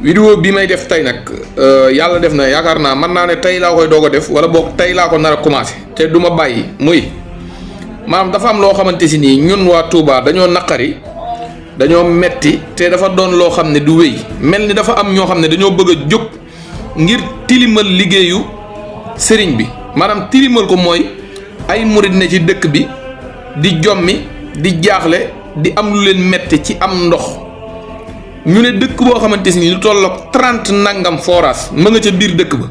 vidéo bi may def tey nag yàlla def na yaakaar naa mën naa ne tey laa koy doog a def wala boog tey laa ko nar a commencé te du ma bàyyi muy maanaam dafa am loo xamante si nii ñun waa Touba dañoo naqari dañoo metti te dafa doon loo xam ne du wéy mel ni dafa am ñoo xam ne dañoo bëgg a jóg ngir tilimal liggéeyu sëriñ bi maanaam tilimal ko mooy ay murid ne ci dëkk bi di jommi di jaaxle di am lu leen metti ci am ndox. ñu ne dëkk boo xamante ni lu tolloog 30 nangam forage ma nga ca biir dëkk ba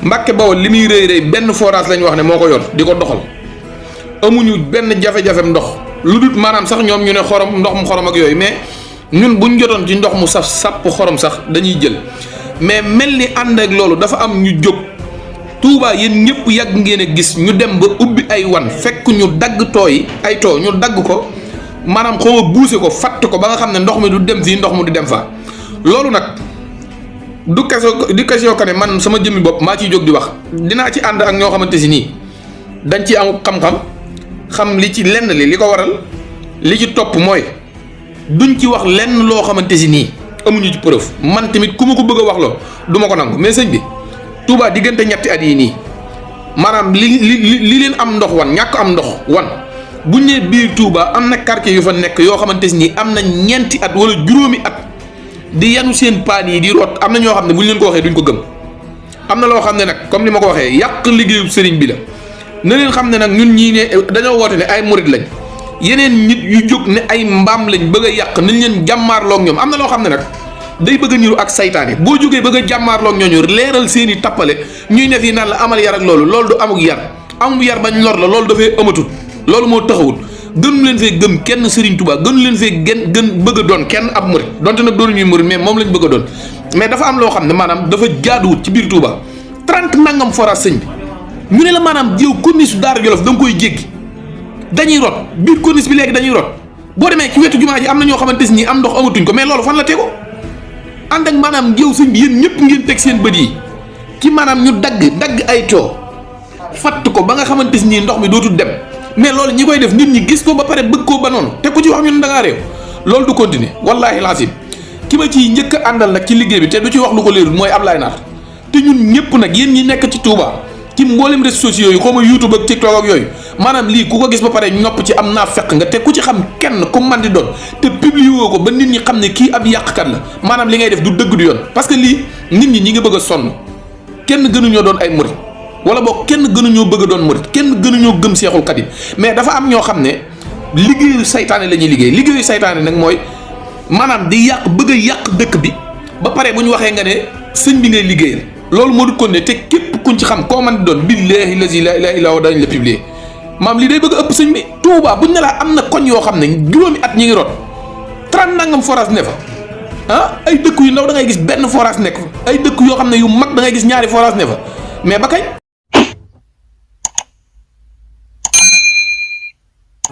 Mbàkke Bawol li muy rëy rëy benn forage lañ wax ne moo ko yor di ko doxal amuñu benn jafe-jafem ndox lu dul maanaam sax ñoom ñu ne xorom ndox mu xorom ak yooyu mais ñun buñ jotoon ci ndox mu saf sàpp xorom sax dañuy jël mais mel ni ànd ak loolu dafa am ñu jóg Touba yéen ñëpp yàgg ngeen a gis ñu dem ba ubbi ay wan fekk ñu dagg tooyi ay too ñu dagg ko maanaam xaw ma buuse ko fatt ko ba nga xam ne ndox mi du dem fii ndox mu du dem fa loolu nag du question que ne man sama jëmmi bopp maa ciy jóg di wax dinaa ci ànd ak ñoo xamante si nii dañ ci am xam-xam xam li ci lenn li ko waral li ci topp mooy duñ ci wax lenn loo xamante si nii amuñu ci preuve man tamit ku ma ko bëgg a wax loo du ma ko nangu mais sëñ bi Touba diggante ñetti at yi nii maanaam li leen am ndox wan ñàkk am ndox wan bu ñu nee biir Touba am na quartier yu fa nekk yoo xamante ni am na ñeenti at wala juróomi at di yanu seen paan yi di root am na ñoo xam ne bu ñu leen ko waxee duñ ko gëm am na loo xam ne nag comme ni ma ko waxee yàq liggéeyu sëriñ bi la na leen xam ne nag ñun ñii ne dañoo woote ne ay murid lañ yeneen nit yu jóg ne ay mbaam lañ bëgg a yàq nañ leen jàmmaarloog ñoom am na loo xam ne nag day bëgg a niru ak saytaane boo jógee bëgg a jàmmaarloog ñooñu leeral seen i tappale ñuy ne fii naan la amal yar ak loolu du amuk yar amuk yar bañ lor la loolu dafay ëmatut loolu moo taxawul gënu leen fee gëm kenn Serigne Touba gënu leen fee gën bëgg a doon kenn ab murid donte nag doonu ñuy murid mais moom lañ bëgg a doon mais dafa am loo xam ne maanaam dafa jaaduwut ci biir Touba 30 nangam forage sëñ bi ñu ne la maanaam jiw corniche Daara Jolof da nga koy jéggi dañuy rot biir corniche bi léegi dañuy rot boo demee ci wetu jumaa ji am na ñoo xamante ni am ndox amatuñ ko mais loolu fan la tegu ànd ak maanaam jiw sëñ bi yéen ñëpp ngeen teg seen bët yi ci maanaam ñu dagg ay too fatt ko ba nga xamante ni ndox mi dootul dem mais loolu ñi koy def nit ñi gis ko ba pare bëgg koo ba noonu te ku ci wax ñun da ngaa réew loolu du continuer wallaahi laasim ki ma ciy njëkk a àndal nag ci liggéey bi te du ci wax lu ko leerul mooy Ablaye Naar te ñun ñëpp nag yéen ñi nekk ci Touba ci mboolem réseaux sociaux yi xaw ma YouTube ak TikTok ak yooyu maanaam lii ku ko gis ba pare nopp ci am naa fekk nga te ku ci xam kenn ku man di doon te publier woo ko ba nit ñi xam ne kii ab yàqkat la maanaam li ngay def du dëgg du yoon parce que lii nit ñi ngi bëgg a sonn kenn gënuñoo doon ay murid wala boog kenn gënuñoo bëgg a doon murid kenn gënuñoo gëm Seexul Xadiim mais dafa am ñoo xam ne liggéeyu saytaane la ñuy liggéeyu saytaane nag mooy maanaam di yàq bëgg a yàq dëkk bi ba pare bu ñu waxee nga ne sëñ bi ngay liggéeyal loolu moo du kon ne te képp kuñ ci xam koo man di doon billaahi lazi laa ilaaha illaa huwa dañ la publier maam lii day bëgg a ëpp sëñ bi Touba buñ ne laa am na koñ yoo xam ne juróomi at ñi ngi root 30 nangam forage ne fa ay dëkk yu ndaw da ngay gis benn forage nekk fa ay dëkk yoo xam ne yu mag da ngay gis ñaari forage ne fa mais ba kañ